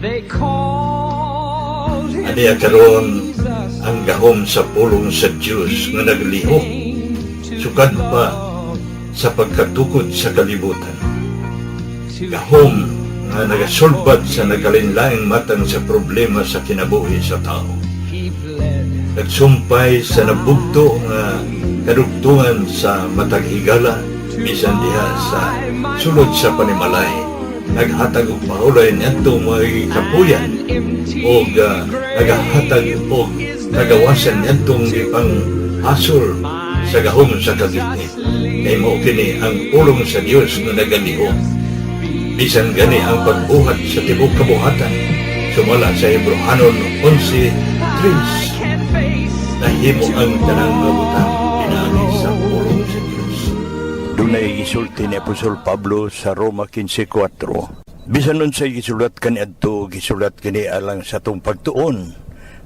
They called him Aniya karon Jesus. ang gahom sa pulong sa Dios nga naglihok sukad pa sa pagkatukod sa kalibutan. Gahom nga nagasulbad sa nagkalainlaing matang sa problema sa kinabuhi sa tao. He bled. Nagsumpay sa nabugto nga kadugtungan sa matag higala bisan diha sa sulod sa panimalay. Naghatag og pahulay niadto mga kapuyan og nagahatag og kagawasan niadtong gipang hasol sa gahom sa kagitnit. Kay mao kini ang pulong sa Dios nga nagalihok. Bisan gani ang pagbuhat sa tibuok kabuhatan sumala sa Hebrohanon 11:3, Can't face nahimo ang tanang mga butang pinaagi sa pulong sa Dios. Dunay gisulti ni Apostol Pablo sa Roma 15:4. Bisan unsay gisulat kaniadto, gisulat kini alang sa atong pagtuon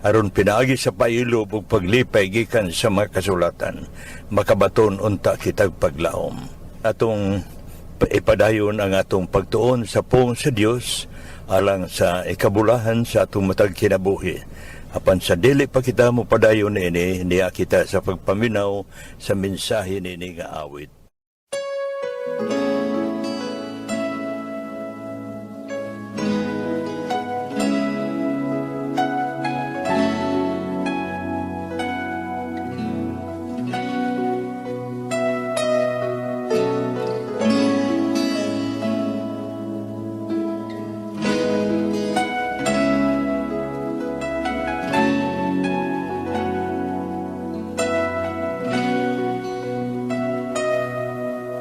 aron pinaagi sa pailob ug paglipay gikan sa mga kasulatan makabaton unta kitag paglaom. Atong ipadayon ang atong pagtuon sa pulong sa Dios alang sa ikabulahan sa atong matag kinabuhi. Apan sa dili pa kita mo padayon ini, niya kita sa pagpaminaw sa mensahe nini nga awit.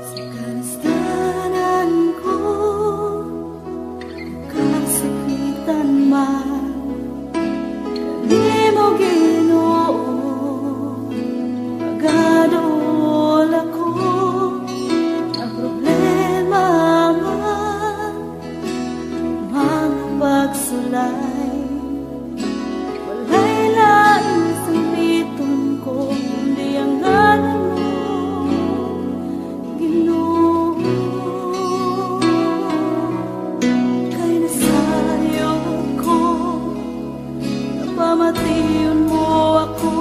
Sa kastanan ko, kasakitan man, kanimo, Ginoo, magaduol ako. Ang problema man, mga pagsulay, walay laing sambiton ko kundi ang ngalan mo, Ginoo. Kay nasayod ko, napamation mo ako,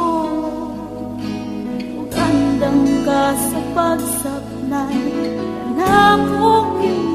ug andam ka sa pagsaknay kanako, Ginoo.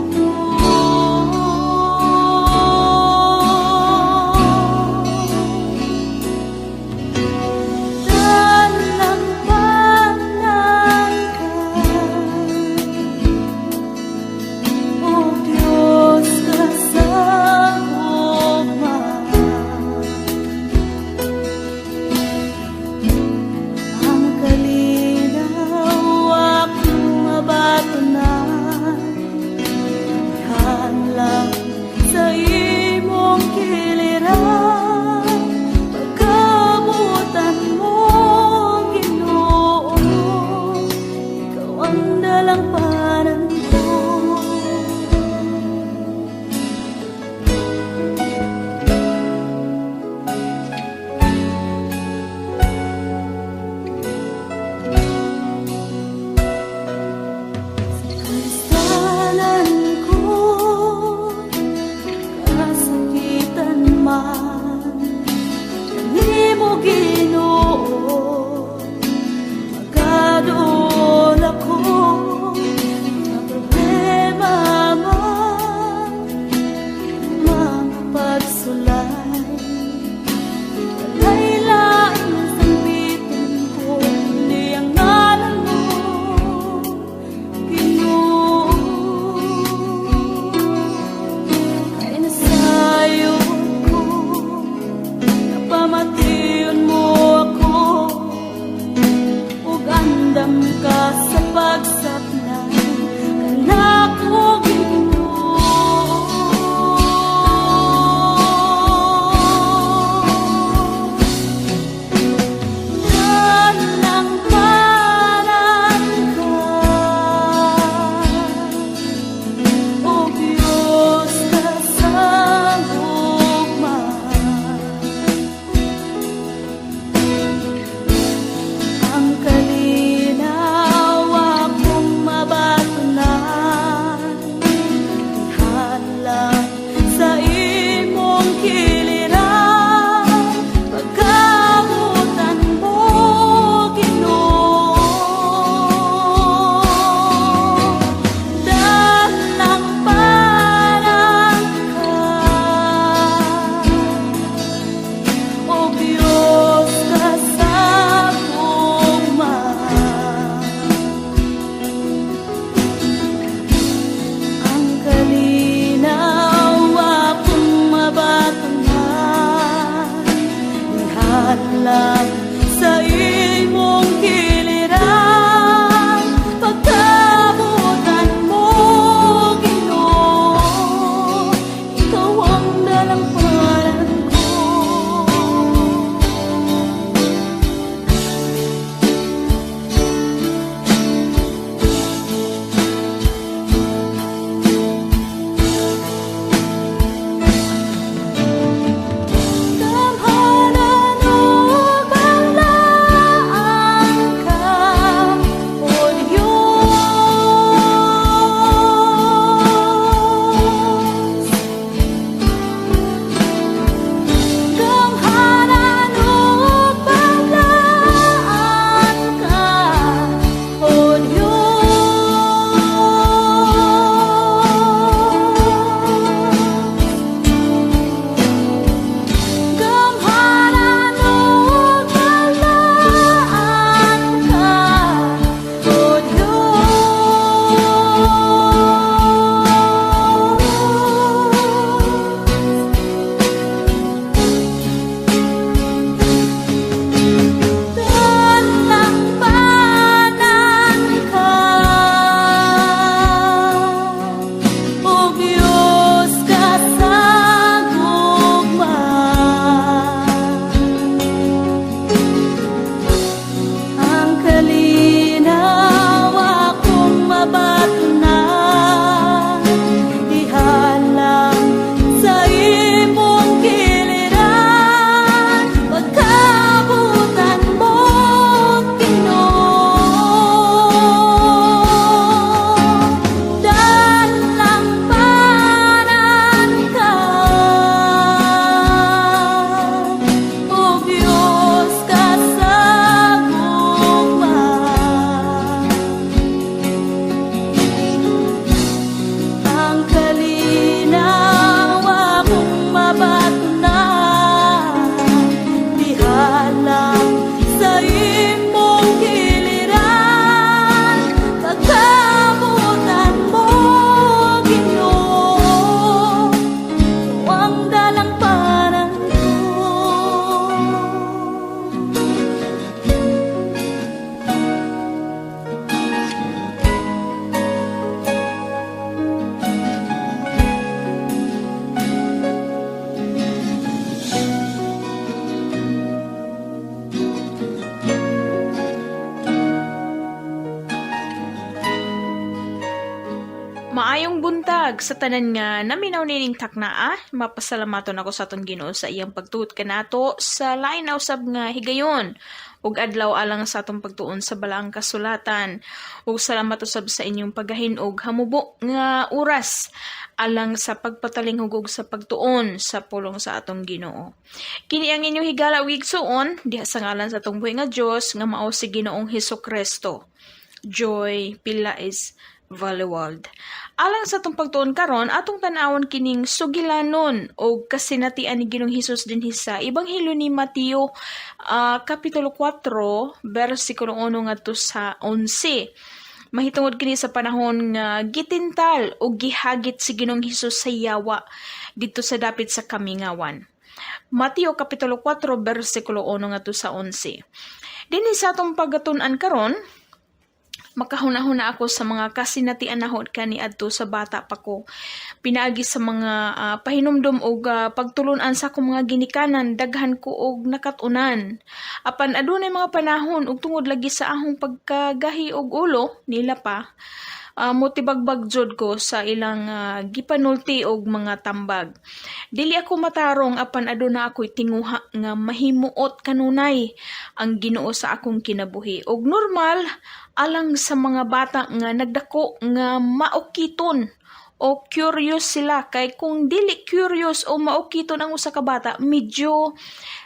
Buntag sa tanan nga naminaw nining taknaa, mapasalamaton ako sa aton Ginoo sa iyang pagtuot kanato sa lain na usab nga higayon ug adlaw alang sa atong pagtuon sa balaang kasulatan. Ug salamat usab sa inyong paggahin og hamubo nga oras alang sa pagpatalinghug ug sa pagtuon sa pulong sa atong Ginoo. Kini ang inyong higala ug igsuon diha sa ngalan sa atong buhi nga Dios nga mao si Ginoong Hesus Kristo. Joy Pelaez Valewald. Alang sa atong pagtuon karon, atong tan-awon kining sugilanon o kasinatian ni Ginoong Hesus dinhi sa Ebanghelyo ni Mateo, kapitulo 4, bersikulo 1 ngadto sa 11. Mahitungod kini sa panahon nga gitintal o gihagit si Ginoong Hesus sa yawa didto sa dapit sa kamingawan. Mateo kapitulo 4 bersikulo 1 ngadto sa 11. Dinhi sa atong pagatun-an karon, makahuna-huna ako sa mga kasinatian nahod kaniadto sa bata pa ko. Pinaagi sa mga pahinumdom og pagtulunan sa akong mga ginikanan, daghan ko og nakat-unan. Apan adunay mga panahon ug tungod lagi sa ahong pagkagahi og ulo nila pa, motibagbag jud ko sa ilang gipanulti og mga tambag. Dili ako matarong, apan aduna ako'y tinguha nga mahimuot kanunay ang Ginoo sa akong kinabuhi. Og normal alang sa mga bata nga nagdako nga maukiton o curious sila, kay kung dili curious o maukiton ang usa ka bata, medyo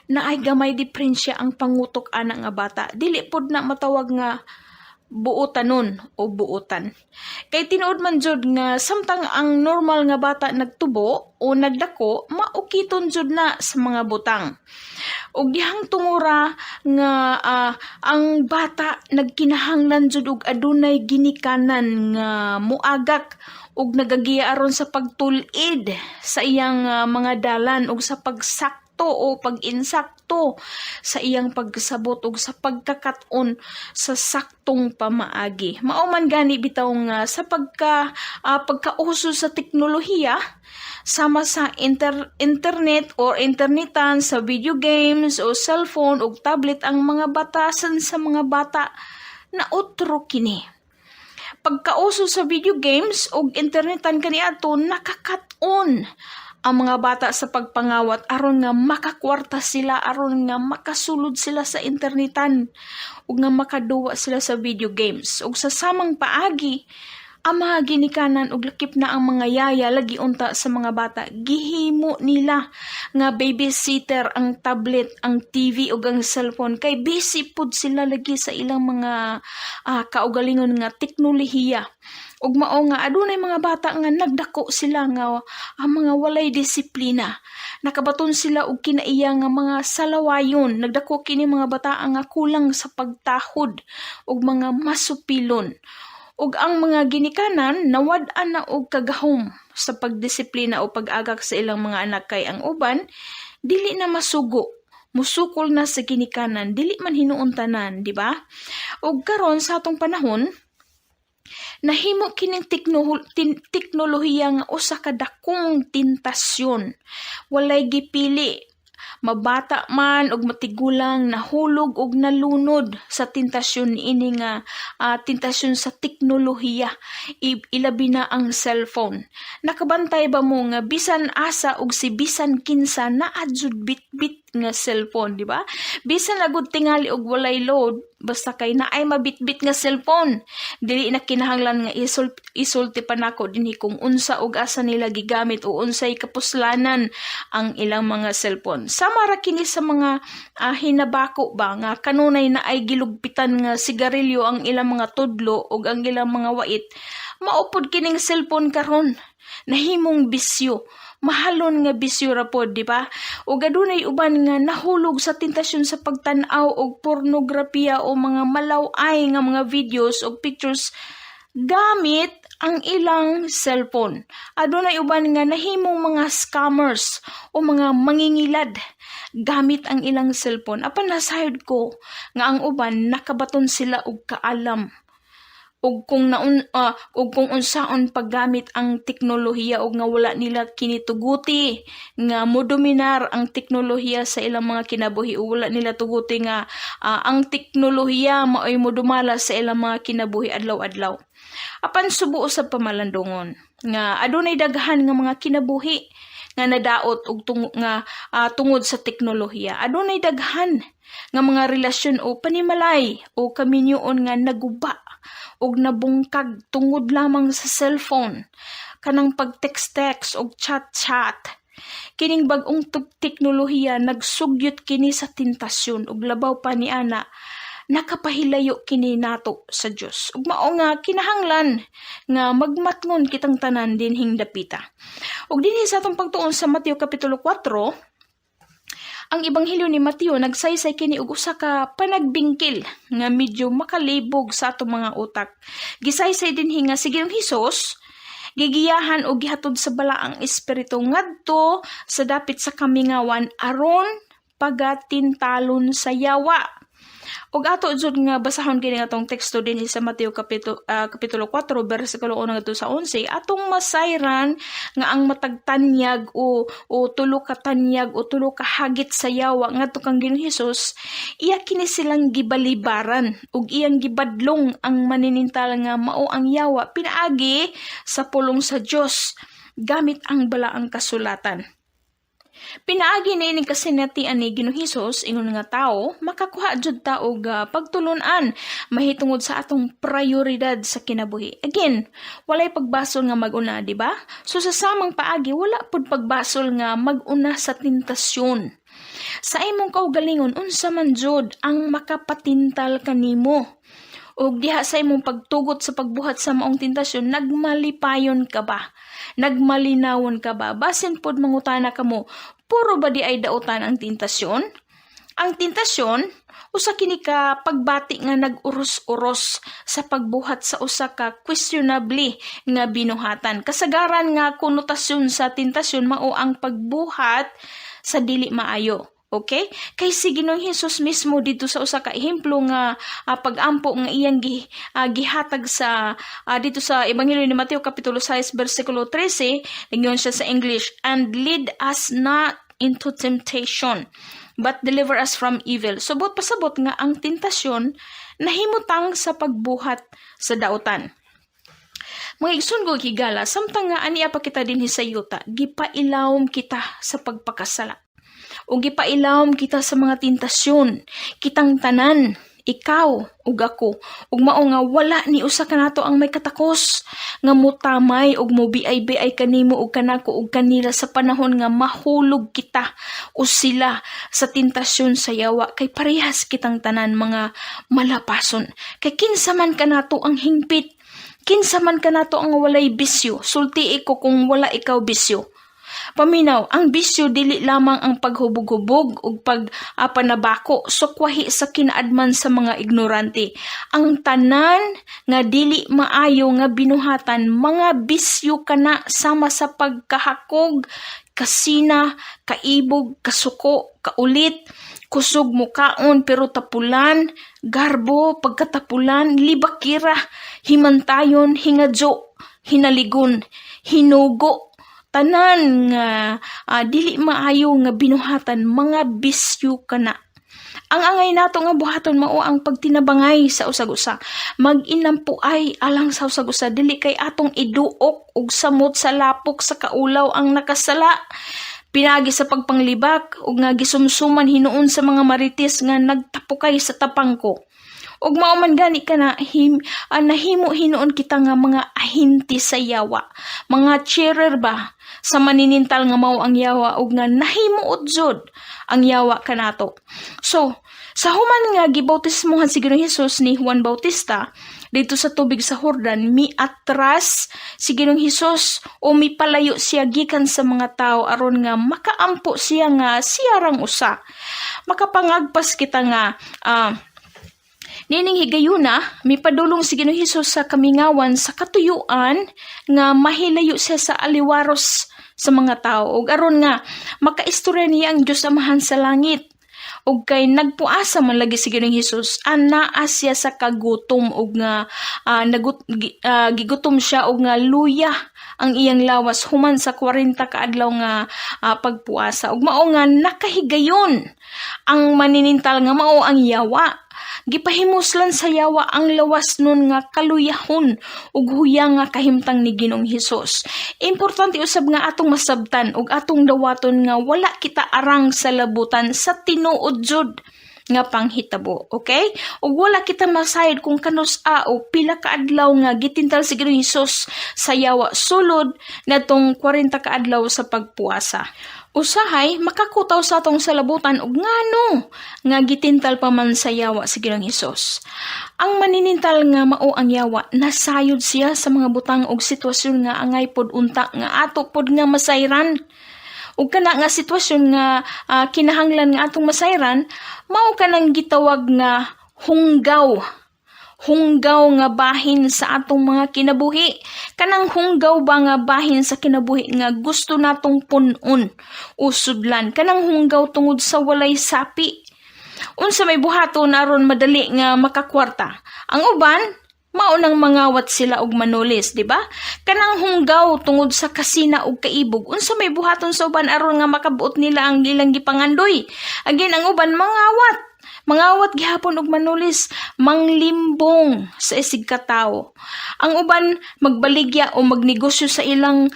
naay gamay diferensya ang pangutok ana nga bata. Dili pod na matawag nga buotanon o buotan. Kay tinuod man jud nga samtang ang normal nga bata nagtubo o nagdako, maukiton jud na sa mga butang. Og dihang tungura nga ang bata nagkinahanglan jud og adunay ginikanan nga muagak ug nagagiya aron sa pagtul-id sa iyang mga dalan ug sa pagsakto o pag-insakto sa iyang pagsabot ug sa pagkakat-on sa saktong pamaagi. Mao man gani bitaw nga sa pagkauso sa teknolohiya sama sa internet or internetan, sa video games o cellphone ug tablet, ang mga batasan sa mga bata na otro kini. Pagkauso sa video games ug internetan kaniadto, nakakat-on ang mga bata sa pagpangawat aron nga makakwarta sila, aron nga makasulod sila sa internetan ug nga makaduwa sila sa video games. Ug sa samang paagi, ang mga ginikanan ug lakip na ang mga yaya lagi unta sa mga bata, gihimo nila nga babysitter ang tablet, ang TV ug ang cellphone, kay busy pud sila lagi sa ilang mga kaugalingon nga teknolohiya. Ug mao nga adunay mga bata nga nagdako sila nga ang mga walay disiplina. Nakabaton sila og kinaiya nga mga salawayon. Nagdako kini mga bata nga kulang sa pagtahod ug mga masupilon. Ug ang mga ginikanan nawad-an na og kagahom sa pagdisiplina o pag-agak sa ilang mga anak, kay ang uban dili na masugo, musukol na sa ginikanan, dili man hinuon tanan, di ba? Ug karon sa atong panahon, nahimo kining teknolohiya nga usa ka dakong tentasyon. Walay gipili, mabata man og matigulang, nahulog og nalunod sa tentasyon ini nga tentasyon sa teknolohiya, ilabi na ang cellphone. Nakabantay ba mo nga bisan asa og si bisan kinsa naa jud bitbit nga cellphone, di ba? Bisan lagod tingali og walay load, basta kay naay mabitbit nga cellphone. Dili na kinahanglan nga isulti pa nako dinhi kung unsa og asa nila gigamit o unsay kapuslanan ang ilang mga cellphone. Sama ra kini sa mga hinabako ba nga kanunay naay gilugpitan nga sigarilyo ang ilang mga tudlo ug ang ilang mga wait. Mao pod kining cellphone karon, nahimong bisyo, mahalon nga bisyo ra pod, di ba? Ug adunay uban nga nahulog sa tentasyon sa pagtan-aw og pornografiya o mga malaw-ay nga mga videos o pictures gamit ang ilang cellphone. Adunay uban nga nahimong mga scammers o mga mangingilad gamit ang ilang cellphone. Apan nasayod ko nga ang uban nakabaton sila og kaalam ug kung unsaon paggamit ang teknolohiya ug nga wala nila kinituguti nga modominar ang teknolohiya sa ilang mga kinabuhi o wala nila tuguti nga ang teknolohiya maoy modumala sa ilang mga kinabuhi adlaw-adlaw. Apan subo usab pamalandungon. Nga adunay daghan nga mga kinabuhi nga nadaot og nga tungod sa teknolohiya. Adunay daghan nga mga relasyon o panimalay o kaminyoon nga naguba og nabungkag tungod lamang sa cellphone, kanang pag-text-text og chat-chat. Kining bag-ong teknolohiya, nagsugyot kini sa tentasyon ug labaw pa niana, nakapahilayo kini nato sa Dios. Ug mao nga kinahanglan nga magmatngon kitang tanan dinhing dapita. Ug dinhi sa atong pagtuon sa Mateo kapitulo 4, ang Ebanghelyo ni Mateo nagsaysay kini og usa ka panagbingkil nga medyo makalibog sa atong mga utak. Gisaysay dinhi nga si Ginoong Hesus gigiyahan og gihatod sa Balaang Espiritu ngadto sa dapit sa kamingawan aron pagatintalon sa yawa. Ug ato jud nga basahon kini atong teksto dinhi sa Mateo kapitulo 4 bersikulo 1 ngadto sa 11, atong masayran nga ang matag tanyag o tulo ka tanyag o tulo ka hagit sa yawa ngadto kang Ginoong Hesus, iya kini silang gibalibaran ug iyang gibadlong ang maninintal nga mao ang yawa pinaagi sa pulong sa Dios gamit ang Balaang Kasulatan. Pinaagi niining kasinatian ni Ginoong Hesus, ingon nga tawo, makakuha jud ta og pagtulun-an mahitungod sa atong prioridad sa kinabuhi. Again, walay pagbasol nga mag-una, di ba? So sa samang paagi, wala pud pagbasol nga mag-una sa tentasyon. Sa imong kaugalingon, unsa man jud ang makapatintal kanimo? Og diha sa imong pagtugot sa pagbuhat sa maong tentasyon, nagmalipayon ka ba? Nagmalinawon ka ba? Basin pod mangutana kamo, puro ba diay dautan ang tentasyon? Ang tentasyon, usa kini ka pagbati nga nag-uros-uros sa pagbuhat sa usa ka questionably nga binuhatan. Kasagaran nga konotasyon sa tentasyon mao ang pagbuhat sa dili maayo. Okay? Kay si Ginoong Hesus mismo, dito sa usa ka ehemplo nga pag-ampo nga iyang gihatag sa dito sa Ebanghelyo ni Mateo kapitulo 6 bersikulo 13, ningon siya sa English, "And lead us not into temptation, but deliver us from evil." So buot pasabot nga ang tentasyon nahimutang sa pagbuhat sa dautan. Mga igsoon ko higala, samtang nga ania pa kita dinhi sa yuta, gipailawom kita sa pagpakasala o gipailawom kita sa mga tentasyon. Kitang tanan, ikaw ug ako, ug mao nga wala ni usa kanato ang may katakos nga mutamay ug mobiay-biay kanimo ug kanako ug kanila sa panahon nga mahulog kita o sila sa tentasyon sa yawa, kay parehas kitang tanan mga malapason. Kay kinsa man kanato ang hingpit? Kinsa man kanato ang walay bisyo? Sulti ko kung wala ikaw bisyo. Paminaw, ang bisyo dili lamang ang paghubog-hubog ug pag panabako, sukwahi sa kinaadman sa mga ignorante. Ang tanan nga dili maayo nga binuhatan, mga bisyo kana, sama sa pagkahakog, kasina, kaibog, kasuko, kaulit, kusog mukaon pero tapulan, garbo, pagkatapulan, libakira, himantayon, hingadyo, hinaligon, hinugo, tanan nga dili maayo nga binuhatan, mga bisyo kana. Ang angay nato nga buhaton mao ang pagtinabangay sa usag-usa. Mag-inampuay alang sa usag-usa, dili kay atong iduok og samot sa lapok sa kaulaw ang nakasala pinaagi sa pagpanglibak ug nga gisumsuman hinuon sa mga marites nga nagtapukay sa tapangko. Ug mao man gani kana nahimo hinuon kita nga mga ahinti sa yawa, mga cheerer ba sa maninintal nga mao ang yawa, ug nga nahimuot jud ang yawa kanato. So, sa human nga gibautismohan si Ginoong Hesus ni Juan Bautista dito sa tubig sa Jordan, miatras si Ginoong Hesus o mipalayo siya gikan sa mga tao aron nga makaampo siya nga siya rang usa. Makapangagpas kita nga nining higayuna, mipadulong si Ginoong Hesus sa kamingawan, sa katuyuan nga mahilayo siya sa aliwaros sa mga tao ug aron nga makaistorya niya ang Dios Amahan sa langit. Ug kay nagpuasa man lagi si Ginoong Hesus, anaa siya sa kagutom ug nga gigutom siya ug nga luya ang iyang lawas human sa 40 ka adlaw nga pagpuasa. Ug mao nga nakahigayon ang maninintal nga mao ang yawa. Gipahimuslan sa yawa ang lawas nun nga kaluyahon ug huya nga kahimtang ni Ginoong Hesus. Importante usab nga atong masabtan ug atong dawaton nga wala kita arang sa labutan sa tinuod jud nga panghitabo, okay? Ug wala kita masayod kung kanus-a o pila ka adlaw nga gitintal si Ginoong Hesus sa yawa sulod natong 40 ka adlaw sa pagpuasa. Usahay makakutaw sa atong salabutan og ngano nga gitintal pa man sa yawa si Ginoong Hesus. Ang maninintal nga mao ang yawa, nasayod siya sa mga butang og sitwasyon nga angay pod unta nga ato pod nga masayran. Ug kana nga sitwasyon nga kinahanglan nga atong masayran, mao kanang gitawag nga hunggaw. Hunggaw nga bahin sa atong mga kinabuhi. Kanang hunggaw ba nga bahin sa kinabuhi nga gusto natong pun-on o sudlan. Kanang hunggaw tungod sa walay sapi. Unsa may buhaton aron madali nga makakwarta? Ang uban, mao nang mangawat sila og manulis, di ba? Kanang hunggaw tungod sa kasina og kaibog, unsa may buhaton sa uban aron nga makabuot nila ang ilang gipangandoy? Again, ang uban mangawat. Mangawat gihapon og manulis, manglimbong sa isig katawo. Ang uban magbaligya o magnegosyo sa ilang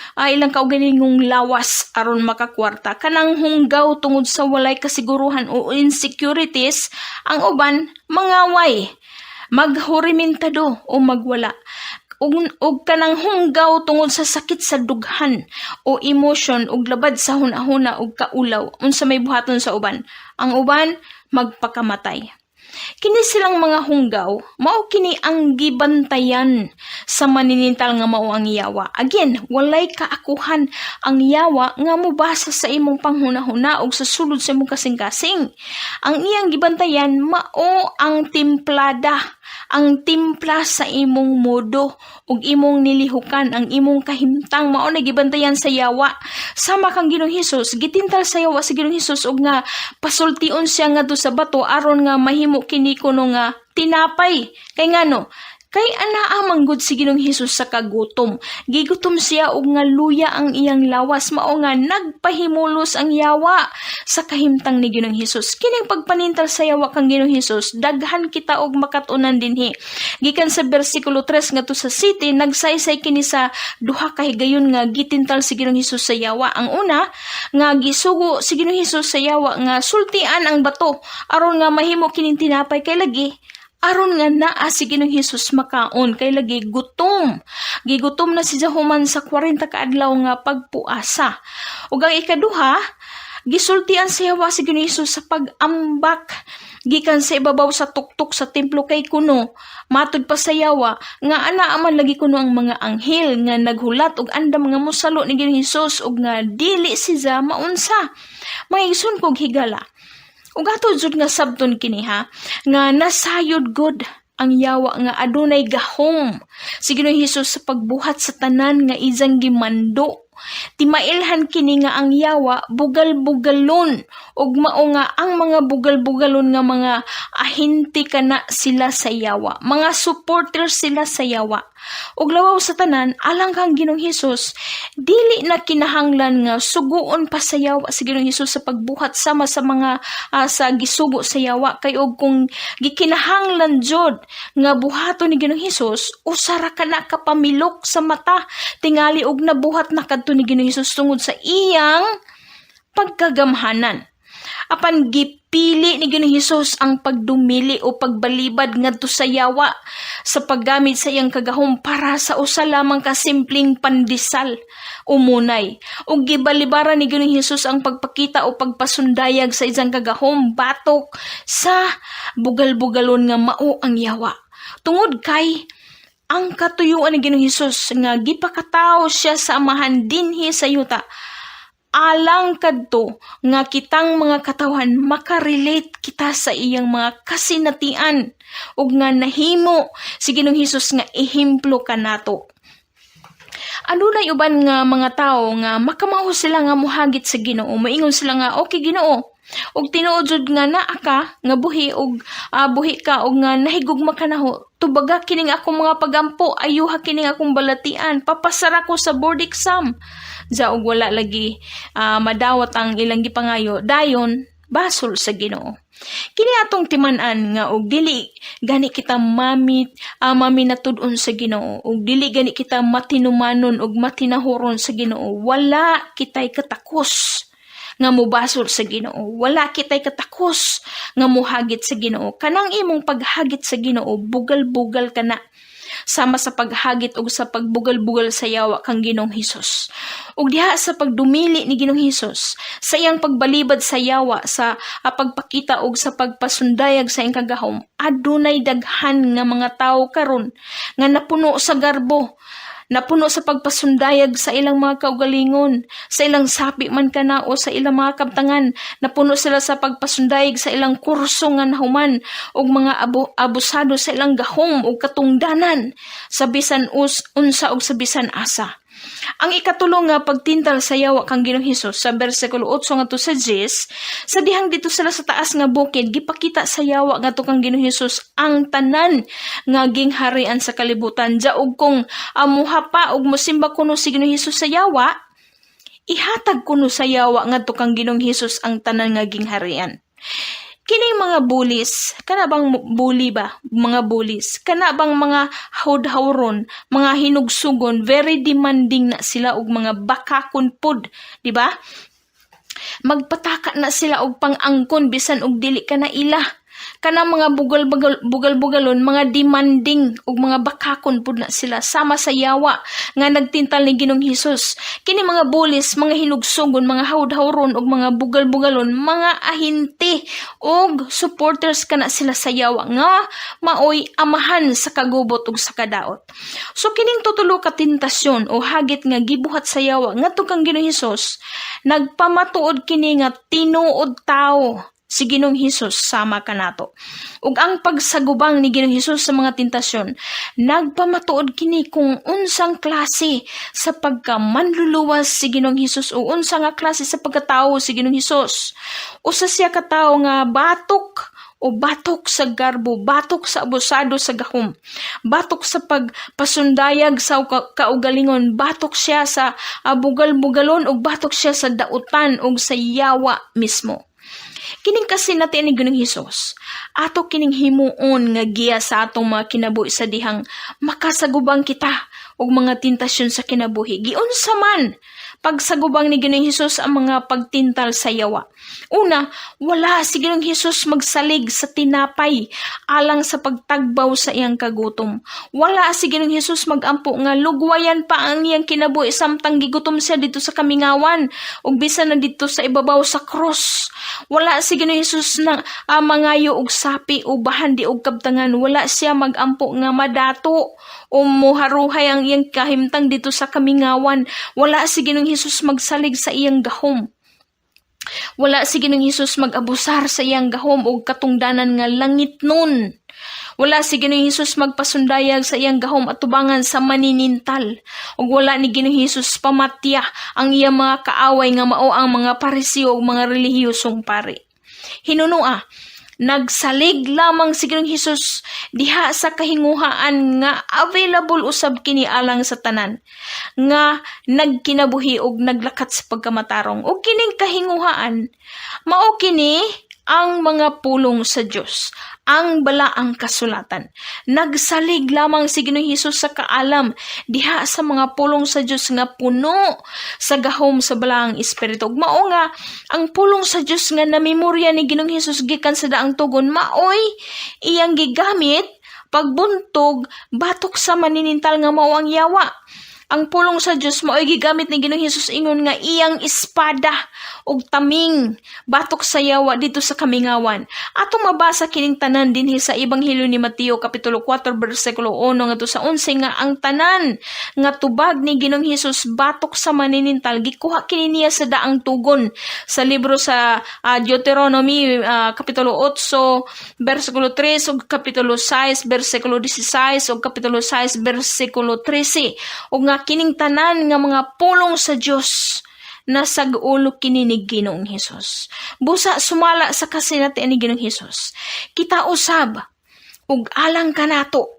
kaugalingong lawas aron makakwarta. Kanang hunggaw tungod sa walay kasiguruhan o insecurities, ang uban mangaway, maghurimentado o magwala. Ug kanang hunggaw tungod sa sakit sa dughan o emotion ug labad sa hunahuna ug kaulaw, unsa may buhaton sa uban? Ang uban magpakamatay. Kini silang mga hunggaw, mao kini ang gibantayan sa maninintal nga mao ang yawa. Again, walay kaakuhan ang yawa nga mobasa sa imong panghunahuna ug sa sulod sa imong kasing-kasing. Ang iyang gibantayan mao ang timplada, ang timpla sa imong modo ug imong nilihukan, ang imong kahimtang mao na gibantayan sa yawa. Sama kang Ginoong Hesus, gitintal sa yawa sa Ginoong Hesus ug nga pasultion siya ngadto sa bato aron nga mahimo kini kuno nga tinapay. Kay ngano? Kay anaa man gud si Ginoong Hesus sa kagutom. Gigutom siya og nga luya ang iyang lawas, mao nga nagpahimulos ang yawa sa kahimtang ni Ginoong Hesus. Kining pagpanintal sa yawa kang Ginoong Hesus, daghan kita og makat-unan dinhi. Gikan sa bersikulo 3 ngadto sa 7, nagsaysay kini sa duha ka higayon nga gitintal si Ginoong Hesus sa yawa. Ang una, nga gisugo si Ginoong Hesus sa yawa nga sultian ang bato aron nga mahimo kining tinapay, kay lagi aron nga naa si Ginoong Hesus makaon, kay lagi gutom. Gigutom na siya human sa 40 ka adlaw nga pagpuasa. Ug ang ikaduha, gisultian sa yawa si Ginoong Hesus sa pag-ambak gikan sa ibabaw sa tuktok sa templo, kay kuno matud pa sa yawa nga anaa man lagi kuno ang mga anghel nga naghulat og andam nga mosalo ni Ginoong Hesus ug nga dili siya maunsa. Mga igsoon kog higala, ug ato jud nga sabton kini ha, nga nasayod gud ang yawa nga adunay gahom si Ginoong Hesus sa pagbuhat sa tanan nga iyang gimando. Timailhan kini nga ang yawa bugal-bugalon ug mao nga ang mga bugal-bugalon nga mga ahente kana sila sa yawa. Mga supporters sila sa yawa. Ug lawaw sa tanan, alang kang Ginoong Hesus, dili na kinahanglan nga suguon pa sa yawa si Ginoong Hesus sa pagbuhat sama sa mga sa gisugo sa yawa, kay og kung gikinahanglan jud nga buhaton ni Ginoong Hesus, usa ra kana ka pamilok sa mata tingali og nabuhat na kadto ni Ginoong Hesus tungod sa iyang pagkagamhanan. Apan gipili ni Ginoong Hesus ang pagdumili o pagbalibad ngadto sa yawa sa paggamit sa iyang kagahom para sa usa lamang ka simpleng pandisal o munay. Ug gibalibaran ni Ginoong Hesus ang pagpakita o pagpasundayag sa isang kagahom batok sa bugal-bugalon nga mao ang yawa. Tungod kay ang katuyuan ni Ginoong Hesus nga gipakatawo siya sa Amahan dinhi sa yuta alang kadto nga kitang mga katawhan makarelate kita sa iyang mga kasinatian ug nga nahimo si Ginoong Hesus nga ehemplo kanato. Adunay uban nga mga tawo nga makamao sila nga muhagit sa Ginoo. Moingon sila nga, "Okay Ginoo, ug tinuod jud nga naa ka nga buhi ug buhi ka ug nga nahigugma ka naho. Tubaga kining akong mga pagampo, ayuha kining akong balatian, papasara ko sa board exam." Ja og wala lagi madawat ang ilang gipangayo. Dayon basol sa Ginoo. Kini atong timan-an nga og dili gani kita maminatud-on sa Ginoo ug dili gani kita matinumanon ug matinahuron sa Ginoo, wala kitay katakos nga mobasol sa Ginoo. Wala kitay katakos nga muhagit sa Ginoo. Kanang imong paghagit sa Ginoo, bugal-bugal ka na sama sa paghagit ug sa pagbugal-bugal sa yawa kang Ginoong Hesus. Ug diha sa pagdumili ni Ginoong Hesus sa iyang pagbalibad sa yawa sa pagpakita ug sa pagpasundayag sa iyang kagahom, adunay daghan nga mga tawo karon nga napuno sa garbo, napuno sa pagpasundayag sa ilang mga kaugalingon, sa ilang sapi man kana o sa ilang mga kabtangan, napuno sila sa pagpasundayag sa ilang kurso nga nahuman ug mga abusado sa ilang gahom ug katungdanan sa bisan unsa ug sa bisan asa. Ang ikatulo nga pagtintal sa yawa kang Ginoong Hesus sa bersikulo 8 ngadto sa 10, sa dihang dito sila sa taas nga bukid, gipakita sa yawa ngadto kang Ginoong Hesus ang tanan nga gingharian sa kalibutan. Jaog kung amuha pa ug mosimba kuno si Ginoong Hesus sa yawa, ihatag kuno sa yawa ngadto kang Ginoong Hesus ang tanan nga gingharian. Kining mga bulis, kana bang bully ba? Mga bulis. Kana bang mga hawd-hawron, mga hinugsugon, very demanding na sila og mga bakakon pod, di ba? Magpataka na sila og pang-angkon bisan og dili ka na ila. Kana mga bugal-bugal bugal-bugalon, mga demanding ug mga bakakon pud na sila sama sa yawa nga nagtintal ni Ginoong Hesus. Kini mga bulis, mga hinugsugon, mga hawd-hawron ug mga bugal-bugalon, mga ahinte ug supporters kana sila sa yawa nga maoy amahan sa kagubot ug sa kadaot. So kining tutulo ka tentasyon o hagit nga gibuhat sa yawa ngadto kang Ginoong Hesus, nagpamatuod kini nga tinuod tawo si Ginoong Hesus sama kanato. Ug ang pagsagubang ni Ginoong Hesus sa mga tentasyon, nagpamatuod kini kung unsang klase sa pagkamanluluwas si Ginoong Hesus o unsa nga klase sa pagkatawo si Ginoong Hesus. Usa siya ka tawo nga batok o batok sa garbo, batok sa abusado sa gahom, batok sa pagpasundayag sa kaugalingon, batok siya sa bugal-bugalon ug batok siya sa dautan ug sa yawa mismo. Kining kasinatian ni Ginoong Hesus, ato kining himuon nga giya sa atong mga kinabuhi sa dihang makasagubang kita og mga tentasyon sa kinabuhi. Giunsa man pagsagubang ni Ginoong Hesus ang mga pagtintal sa yawa? Una, wala si Ginoong Hesus magsalig sa tinapay alang sa pagtagbaw sa iyang kagutom. Wala si Ginoong Hesus magampo nga lugwayan pa ang iyang kinabuhi samtang gigutom siya dito sa kamingawan ug bisan na dito sa ibabaw sa cross. Wala si Ginoong Hesus na mangayo og sapi o bahandi og kabtangan. Wala siya magampo nga madato o muharuhay ang iyang kahimtang dito sa kamingawan. Wala si Ginoong Hesus magsalig sa iyang gahom. Wala si Ginoong Hesus mag-abusar sa iyang gahom og katungdanan nga langit nun. Wala si Ginoong Hesus magpasundayag sa iyang gahom at tubangan sa maninintal. Ug wala ni Ginoong Hesus pamatya ang iyang mga kaaway nga mao ang mga Pariseo ug mga relihiyosong pari. Hinunua, nagsalig lamang si Ginoong Hesus diha sa kahinguhaan nga available usab kini alang sa tanan nga nagkinabuhi og naglakat sa pagkamatarong. Ug kining kahinguhaan mao kini ang mga pulong sa Dios, ang balaang kasulatan. Nagsalig lamang si Ginoong Hesus sa kaalam diha sa mga pulong sa Dios nga puno sa gahom sa balaang espiritu. Ug mao nga ang pulong sa Dios nga namemorya ni Ginoong Hesus gikan sa daang tugon maoy iyang gigamit pagbuntog batok sa maninintal nga mao ang yawa. Ang pulong sa Dios mao'y gigamit ni Ginoong Hesus ingon nga iyang espada ug taming batok sa yawa dito sa kamingawan. Atong mabasa kining tanan dinhi sa Ebanghelyo ni Mateo kapitulo 4 bersikulo 1 ngadto sa 11 nga ang tanan nga tubag ni Ginoong Hesus batok sa maninintal gikuha kini niya sa daang tugon sa libro sa Deuteronomy kapitulo 8 bersikulo 3 ug kapitulo 6 bersikulo 16 ug kapitulo 6 bersikulo 13, ug nga kining tanan nga mga pulong sa Dios nasag-ulo kini ni Ginoong Hesus. Busa sumala sa kasinatian ni Ginoong Hesus, kita usab ug alang kanato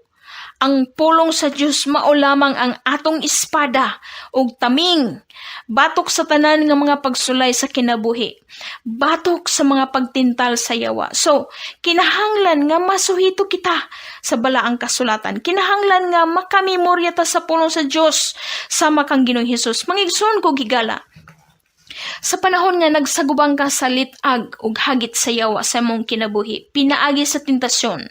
Ang pulong sa Dios mao lamang ang atong espada ug taming batok sa tanan nga mga pagsulay sa kinabuhi, batok sa mga pagtintal sa yawa. So, kinahanglan nga masuhito kita sa balaang kasulatan. Kinahanglan nga makamemorya ta sa pulong sa Dios sama kang Ginoong Hesus. Mga igsoon ko higala, sa panahon nga nagsagubang ka sa lit-ag ug hagit sa yawa sa imong kinabuhi, pinaagi sa tentasyon,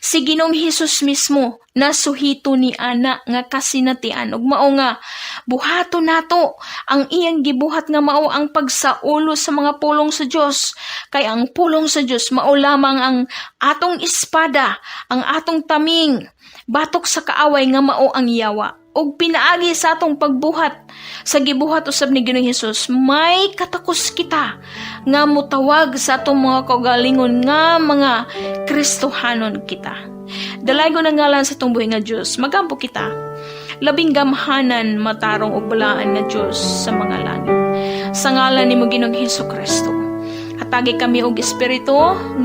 si Ginoong Hesus mismo nasuhito ni ana nga kasinatian ug mao nga buhaton nato ang iyang gibuhat nga mao ang pagsaulo sa mga pulong sa Dios, kay ang pulong sa Dios mao lamang ang atong espada, ang atong taming batok sa kaaway nga mao ang yawa. Ug pinaagi sa atong pagbuhat sa gibuhat usab ni Ginoong Hesus, may katakos kita nga mutawag sa atong mga kaugalingon nga mga Kristohanon kita. Dalaygon ang ngalan sa atong buhi nga Dios. Magampo kita. Labing gamhanan, matarong ug balaan nga Dios sa mga langit. Sa ngalan nimo, Ginoong Hesus Kristo, hatagi kami og espiritu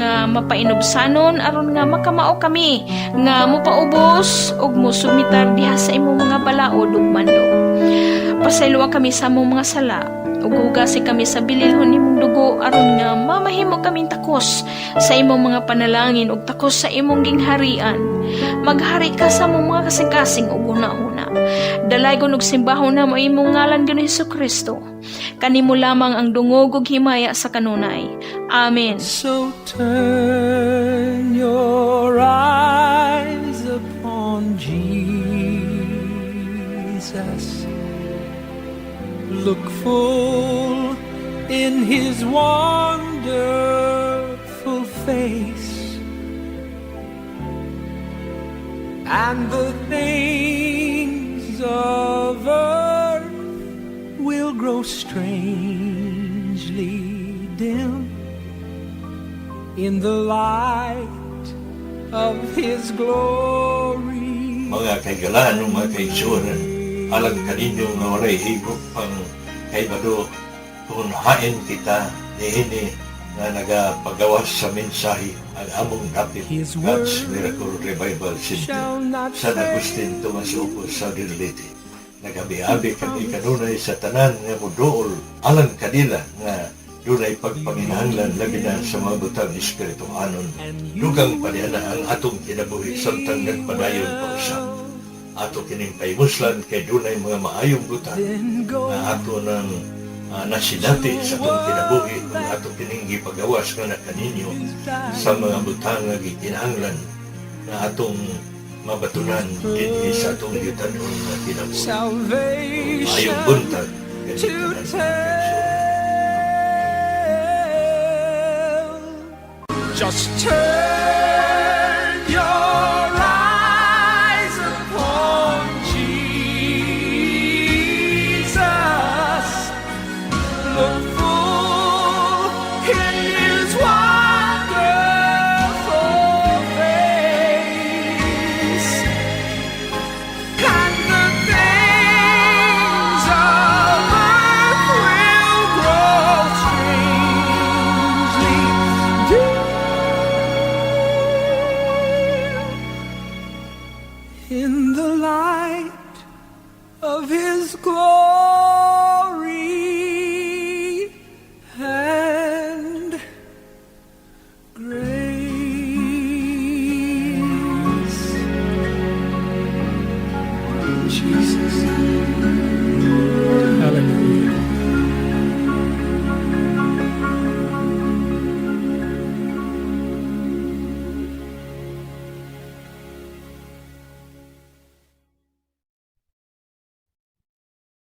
nga mapainubsanon aron nga makamao kami nga mopaubos ug mosumitar diha sa imong mga balaod ug mando. Pasayloa kami sa among mga sala ug hugasi kami sa bililhon nimong dugo aron nga mamahimo kaming takos sa imong mga panalangin ug takos sa imong gingharian. Maghari ka sa among mga kasing-kasing ug huna-huna. Dalaygon ug simbahon namo imong ngalan, Ginoong Hesus Kristo. Kanimo lamang ang dungog ug himaya sa kanunay. Amen. So turn your eyes upon Jesus. Look full in his wonderful face, and the things of earth will grow strangely dim in the light of his glory. Mga kahigalaan ug mga kaigsuonan, alang kaninyo nga walay higop pang kaibalo kung hain kita niini nga nagapagawas sa mensahe, ang among dapit His God's word Miracle Revival Center, shall not San Agustin, Tomas Opos, Southern Leyte. Nagabi-abi kami kanunay sa tanan nga muduol alang kanila nga dunay pagpanginahanglan, labi na sa mga butang espirituhanon. Dugang pa niya na ang atong kinabuhi samtang nagpadayon pa usab. Ato kining pahimuslan kay dunay mga maayong butang nga ato nang nasinati sa atong kinabuhi kung ato kining gipagawas nga na kaninyo sa mga butang nga gikinahanglan nga atong mabatunan dinhi sa atong yutanon nga kinabuhi. Salvation Maayong buntag to kaninyong tanan, mga kaigsuonan. tell. Just turn